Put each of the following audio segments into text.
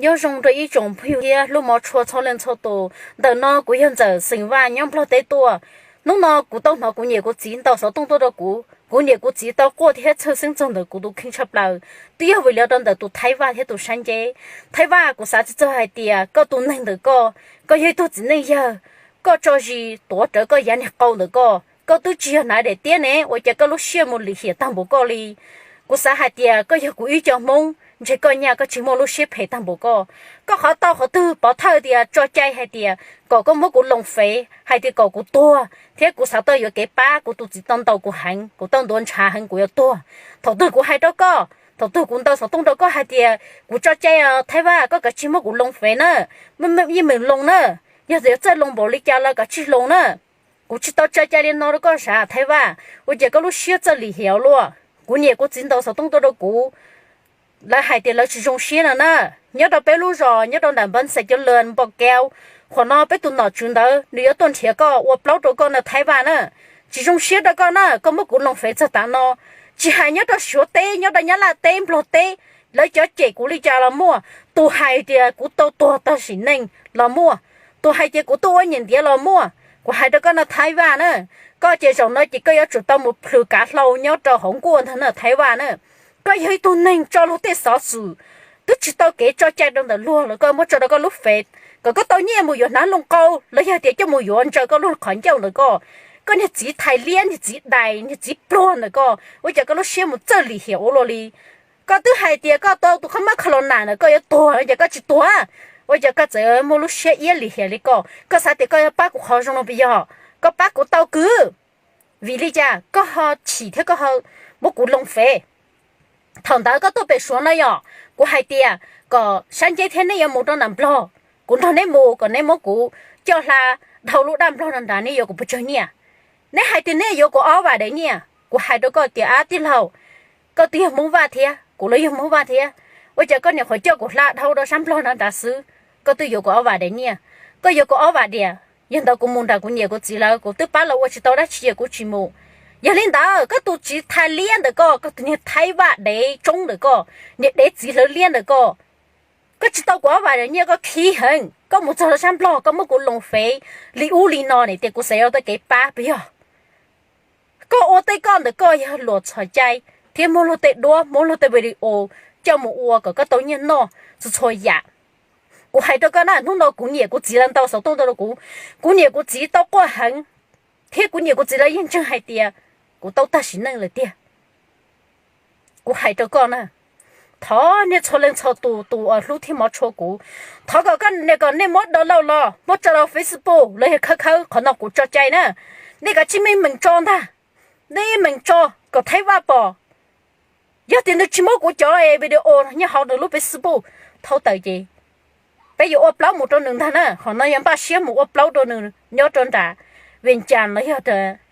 Nyob zoo rau ib tsoom phooj ywg thiab hlub mov tshua txhua leej txhua tus. Ntawm no kuv yog Ntxawm xeem Vaj nyob Nplog teb tuaj. Hnub no kuv tau hnov kuv niam kuv txiv ntaus xov tooj tuaj rau kuv. Kuv niam kuv txiv tau quaj thiab txhawj xeeb txog ntawm kuv tus kheej tshaj plaws, twb yog vim li rau ntawm tus Thaib Vaj thiab tus sab nceb. Thaib Vaj, kuv xav tsis txog hais tias koj tus neeg ntawm koj, koj yog ib tug txiv neej yawg, koj tso zis tuav rawv koj yav niag qau ntawm koj, koj twb tsis yog hnav daim tiab ne, ua cas koj lub siab mus lim hiam tag npaum koj li? Kuv xav hais tias koj yog kuv ib co Hmoob, ntshe koj nyaj koj tsis muaj lub siab phem tag npaum koj. Koj qhov tau qhov twg pov thawj tias tso cai hais tias kom koj muab kuv loo fev hais tias kom kuv tuag, thiab kuv xav tau yuav kev pab, kuv tus txiv tau ntaus kuv heev, kuv tau ntuav ntshav heev, kuv yuav tuag. Thaum twg kuv hais rau koj, thaum twg kuv ntaus xov tooj rau koj hais tias kuv tso cai, Thaib Vaj, koj kav tsij muab kuv loo fev na, yeej meem loo na, yog tias txawj loo npaum li cas los kav tsij loo na. Kuv tsis tau tso cai li no rau koj sav Thaib Vaj, ua cas koj lub siab txawj lim hiam luaj? Kuv niam kuv txiv ntaus xov tooj tuaj rau kuv, lawv hais tias lawv tsis zoo siab no na. Nyob rau peb lub zos nyob rau nram Npab Xais Cov Lwm Npau Kau, qhov no peb tus nom tswv ntawd nws yuav tuaj nrhiav koj ua plaub rau koj na Thaib Vaj na. Tsis zoo siab rau koj na, koj muab kuv loo fev txog tav no, tsis hais nyob rau Suav teb, nyob rau Nyab Laj teb, Nplog teb, lawv cov cem kuv li cas los muaj, tus hais tias kuv tau tuag tag sim neej los muaj, tus hais tias kuv tuaj ua niam ntiav los muaj. Kuv hais rau koj no Thaib Vaj na, koj ces zaum no ces koj yuav tsum tau mus plhws kav hlau nyob rau hauv nkuaj ntag na Thaib Vaj na. Koj yog ib tug neeg tso luag tej xov xwm, twb tsis tau kev tso cai rau ntawm luag los koj muab tso rau koj lub fev, kom koj tau nyiaj mus yuav hnav loo qau los yog tias coj mus yuav ntsaws koj lub qhov ncauj ntawm koj. Koj niag txiv thais liab, niag txiv dais, niag txiv pluag ntawm koj, ua cas koj lub siab mus txawj lim hiam ua luaj li? Koj twb hais tias koj tau tus qhov mab kho los nas ntawm koj yuav tuag, ua cas koj tsis tuag? Ua cas koj txawm muaj lub siab iab lim hiam li koj? Koj xav tias koj yuav pab kuv qhov zoo no puas yog? Koj pab kuv tau kwv, vim li cas koj ho chim thiab koj ho muab kuv loo fev? Thaum ntawd koj tuaj pem Suav no yog kuv hais tias kom sab nceb thiab neb yuav mus rau nram Nplog, kuv nrog neb mus kom neb muab kuv coj hla dhau lub daj Nplog no nrad, neb yuav kuv pes tsawg nyiaj? Neb hais tias neb yuav kuv ob vam dev nyiaj. Kuv hais rau koj tias, ab tij laug, koj twb yog Hmoob Vaj thiab, kuv los yog Hmoob Vaj thiab, ua cas koj nyuam qhuav coj kuv hla dhau rau sab Nplog no nrad xwb, koj twb yuav kuv ob vam dev nyiaj? Koj yuav kuv ob vam dev, yog ntawd kuv mus nram kuv niam kuv txiv lawv kuv twb pab lawv ua tsis tau dab tsi es kuv tsis mus. Yog li ntawd koj tus txiv thais liab ntawm koj, koj tus niag Thaib Vaj dev tsoob ntawm koj, niag dev txiv hlawv liab ntawm koj, koj tsis tau kuv ob vam dev nyiaj koj khib heev, koj mus txog rau sab Nplog koj muab kuv loo fev li ub li no ne tias kuv xav yuav tau kev pab puas yog? Koj ua tej koj ntawm koj yog luam txhos cai thiab muab luag tej duab, muab luag tej video coj mus ua kom koj tau nyiaj noj txhua txhua yam. Kuv hais rau koj na, hnub no kuv niam kuv txiv lawv ntaus xov tooj tuaj rau kuv, kuv niam kuv txiv tau quaj heev, thiab kuv niam kuv txiv lawv yeej ntseeg hais tias kuv tau tag sim neej lawm tiag. Kuv hais rau koj na, thov nej txhua leej txhua tus, tus uas hlub thiab hmov tshua kuv, thov kom koj, kom nej muab download los muab tso rau Facebook los yog khawb khawb, qhov no kuv tso cai na. Nej kav tsij meej meem tso ntag, nej meem tso kom Thaib Vaj pom. Yog tias nws tsis muab kuv cov video nyob hauv nws lub Facebook thau tawm ces peb yuav ua plaub mus rau nws ntag na. Qhov no yog npaj siab mus ua plaub rau nws nyob rau nram Vias Cas los yog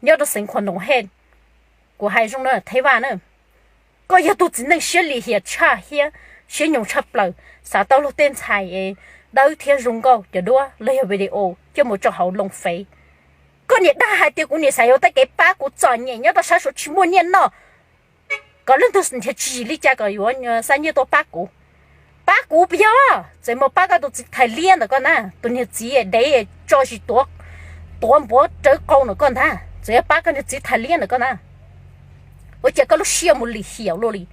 nyob rau xeev Khuam Noom Hej. Kuv hais zoo na Thaib Vaj na, koj yog tus txiv neej siab lim hiam tshaj thiab siab nyoos tshaj plaws, xav tau luag tej ntxhais dawb thiab zoo nkauj cov duab los yog video coj mus tso hauv loo fev. Koj niam dag hais tias kuv niam xav yuav tej kev pab, kuv txom nyem nyob rau sab Suav tsis muaj nyiaj noj, kom leej twg nrhiav tswv yim li cas kom yuav xa nyiaj tuaj pab kuv. Pab kuv puas yog? Txawm mus pab koj tus txiv thais liab ntawm koj na, tus niag txiv dev tso zis tuav, tuav npuav rawv qau ntawm koj ntag, txawm yuav pab koj niag txiv thais liab ntawm koj na. Ua cas koj lub siab mus lim hiam luaj li?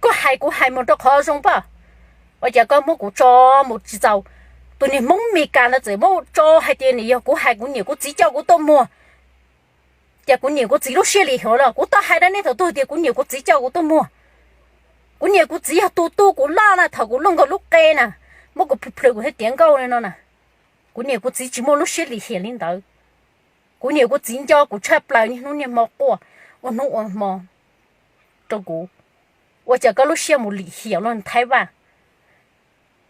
Koj hais kuv hais mus rau qhov zoo pab, ua cas koj muab kuv tso mus tsis txaus? Tus niag Hmoob Mes Kas ntawd txawm muab tso hais tias nws yog kuv hais kuv niam kuv txiv coj kuv tuaj muag. Ces kuv niam kuv txiv lub siab lim hiam los kuv tau hais rau nej thaum twg tias kuv niam kuv txiv coj kuv tuaj muag? Kuv niam kuv txiv yog tus tu kuv loj na, thaum kuv luaj nkaus lub qe na, muab kuv plhws plhws kuv thiaj tiav nkauj li no na. Kuv niam kuv txiv tsis muaj lub siab lim hiam li ntawd. Kuv niam kuv txiv nco kuv tshaj plaws niaj hnub niaj hmo quaj ua hnub ua hmo rau kuv. Ua cas koj lub siab mus lim hiam luaj Thaib Vaj?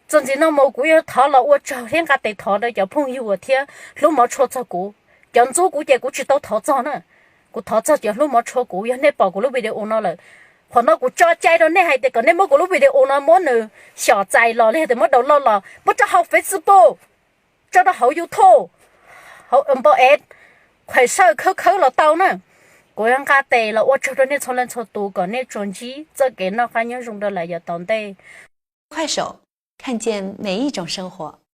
Txuas ntxiv no mus kuv yuav thov los ua tsaug thiab nqa tes thov rau cov phooj ywg thiab hlub mov tshua txog kuv. Cov ntxub kuv ces kuv tsis tau thov txog na. Kuv thov txog cov hlub mov tshua kuv, yog nej pom kuv lub video no lawm, qhov no kuv tso cai rau nej hais tias kom nej muab kuv lub video no muab nws xyom txais los li hais tias muab download los muab tso hauv Facebook, tso rau hauv YouTube, hauv npau ev, qhuam sawj khawb khawb los tau na. Kuv yuav nqa tes los ua tsaug rau nej txhua leej txhua tus, kom nej tsuas ntsib txoj kev noj qab nyob zoo rau lawm yav tom ntej. 快手，看见每一种生活。